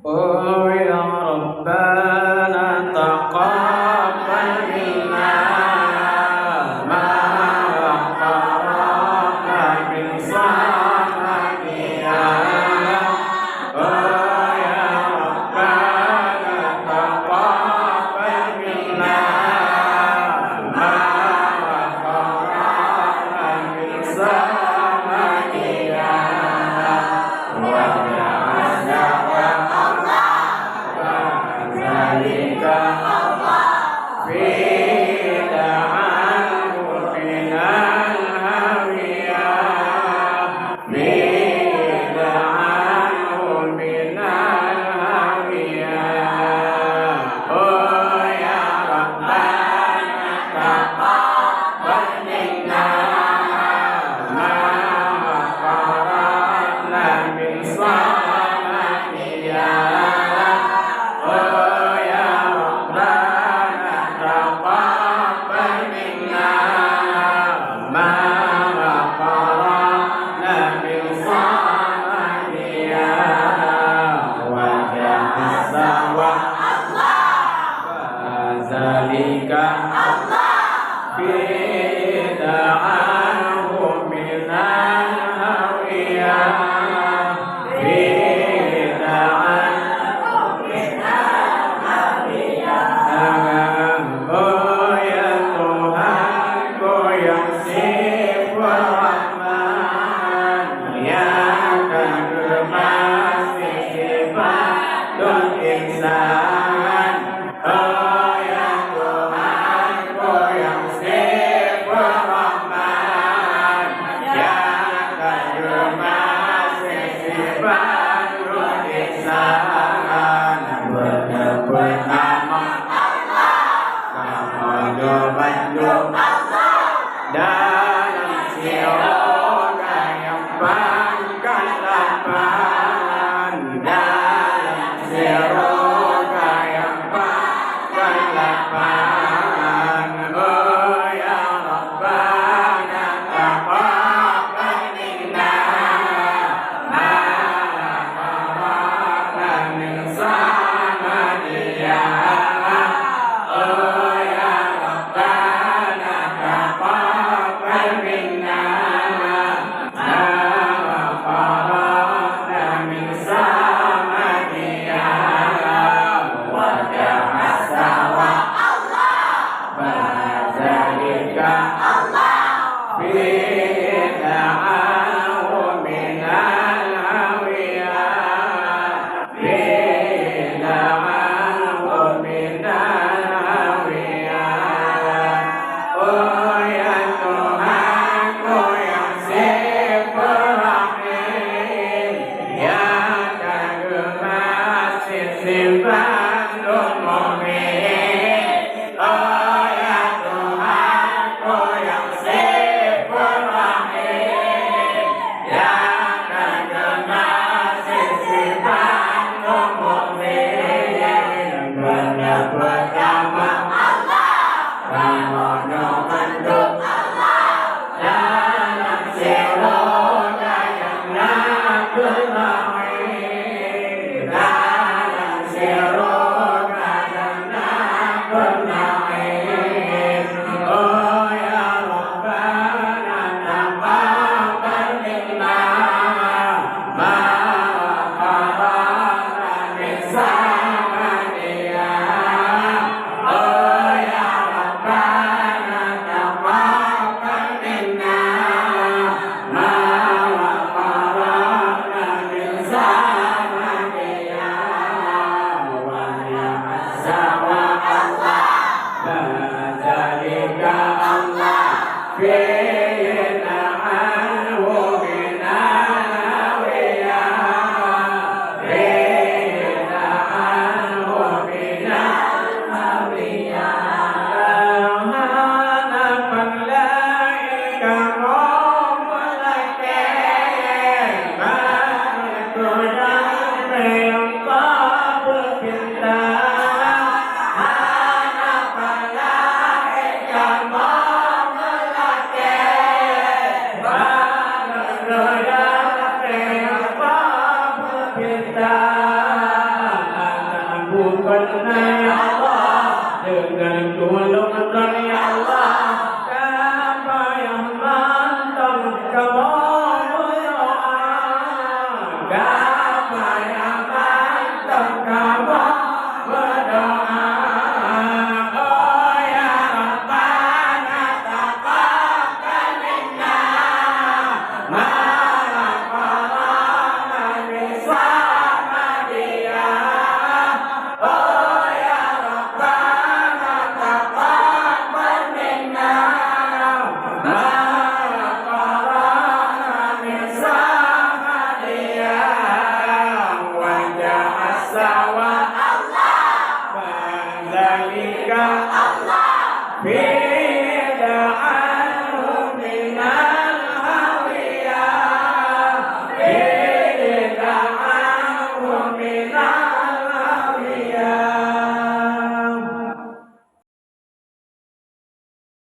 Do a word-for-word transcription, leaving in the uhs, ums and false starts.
Oh ya Rabbana, taqabbal minna ma qara'na min salati ya Allah. Oh ya Rabbana, taqabbal minna ma qara'na min salati ya Allah. Zalika Allah. Fida anhu minal hawiya. Fida anhu minal hawiya. Oh ya Tuhanku yang sifat Rahman, yang kagemasan sifat insan. Oh ya Tuhanku yang sifat Rahman, yang kagemasan sifat insan, bernyebut nama Allah, kamoe nyoe bandum Allah dalam syurga yang paling